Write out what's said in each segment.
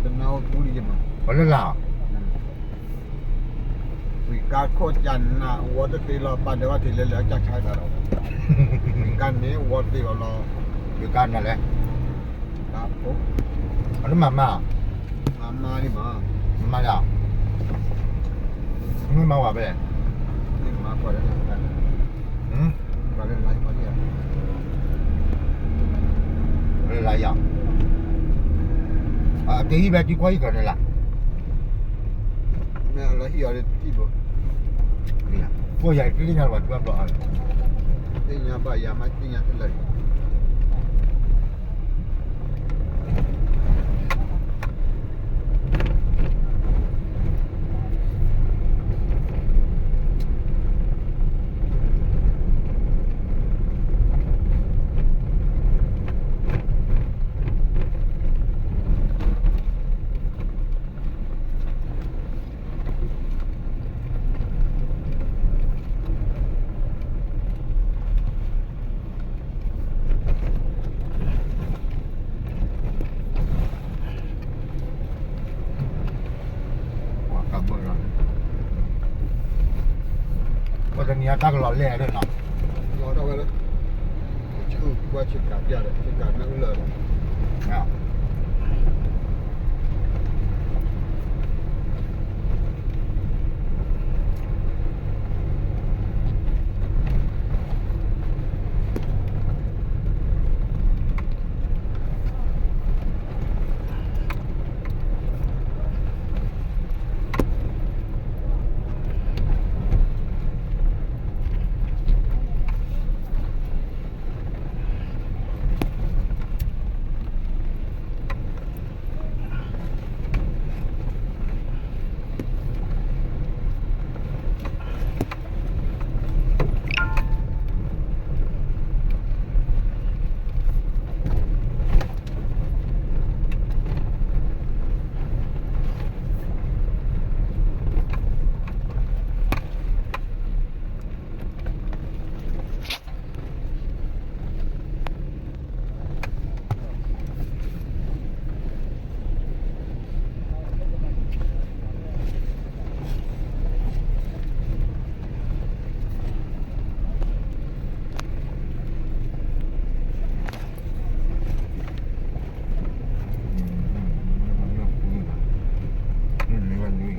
တနၢ်အိၣ်ထူလံယမး, ပှၤလၢလာ်, ဝံၤကါခိၣ်ကနး ဝီတသ့လီၤ ပာ်ဒၢးဘၣ်ထံးလဲၤလဲၤကၢ်ဆါသးဒီး, ဝံၤကါန့ၣ် ဝီတသ့လီၤလီၤ, ဝံၤကါနၤလဲၣ်, အတမၤမါ, မၤမါန့ၣ်မး, မၤမါယၤ, မ့ၢ်မၤဝဲဖဲလဲၣ်, မၤကွၢ်လၢ လၢယၤ, အကဟံၣ်ဖဲထံခွါဟံၣ်ကီးန့ၣ်လၢ, မ့ၢ်လၢဟံၣ်အီၤတံၢ်ဘိ, ကိးယၤတသ့ၣ်ညါလၢၤဘၣ် တဘၣ်ဘျီ, သ့ၣ်ညါဘၣ်ယၤမ့ၢ်သ့ၣ်ညါတလၢာ် ပှၤတနံၤအတၢ်ကလီၤလဲၣ်လၢနီၤ, လီၤဒၣ်ဝဲလၢ, ဆူကွၢ်ဆ့ကၤပျၢ်ဒီး ဆ့ကၤနၢ်အုၣ်လၢာ်ဒီး, ထီၣ်ဒီး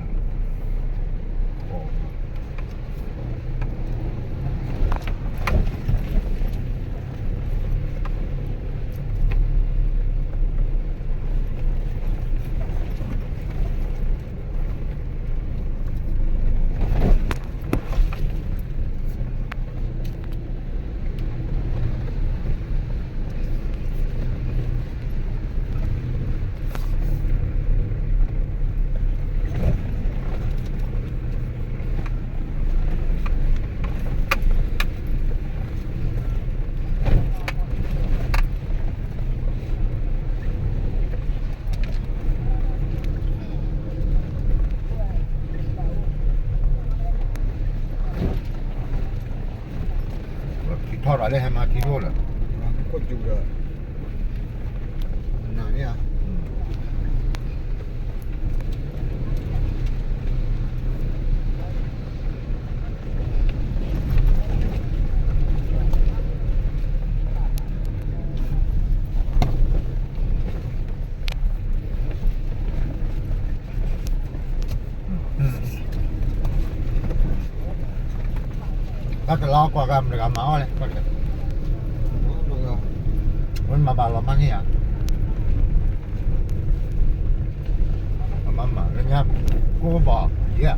လၢဟဲမၤထံဒိၣ်လၢ, ခိၣ်စူၤဒီး, နၤန့ၣ်ဧါ. တၢ်တလါကွၢ်ဂၤမတၤဂၤမၤအီၣ်လဲၣ်, ဝဲမၤဘၣ်လီၤမၢ်န့ၣ်ဧါ, မၤမၤလၢညါ, ကိးဘၣ်ယဲၢ်,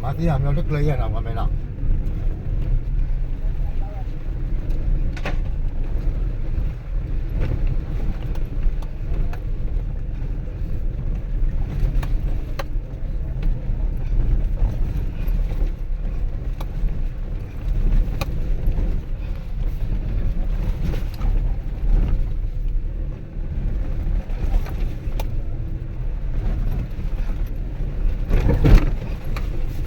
မၤသံအမီၤတကျၢၤယဲၢ်နီၤ ပှၤမဲာ်နီၤ. ပ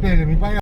ပျဲၢ်န့ၣ်မ့ၢ်ဘၣ်